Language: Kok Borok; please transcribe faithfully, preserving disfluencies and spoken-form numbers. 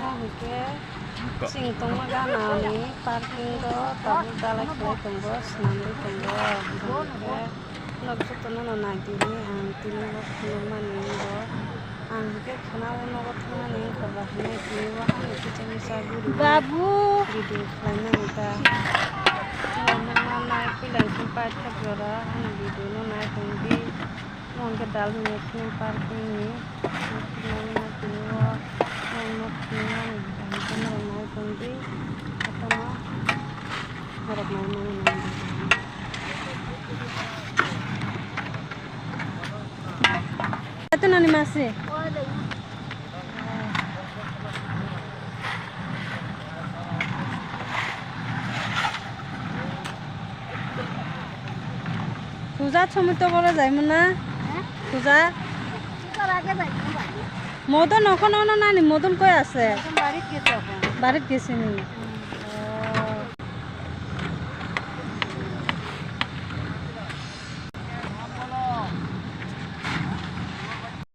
Hwnkhe chwng tongma ganani parking o tabuk dalai khlai tongo, swnamwi tongo. Hwnkhe nok jotono no naitini ang tini o phunukmani wngkha. Ang hwnkhe khwnao nogo thangnani wngkha ba hinwi tini o ani kiching misa guriwi Babu. Video khlainani ta. Nokna nai puila hwnkhe paithak jora ani video no nai tongdi. Omo hwnkhe Dalmia parking ni. Nok tini o, nok tini o, ang hwnkhe norok nai tongdi. Jotono norok nai mano nai. Ito nani masi. Puja chomui to bole jaimon na? Puja? Modon okon ono nani modon koi ase? Barit gesi ni.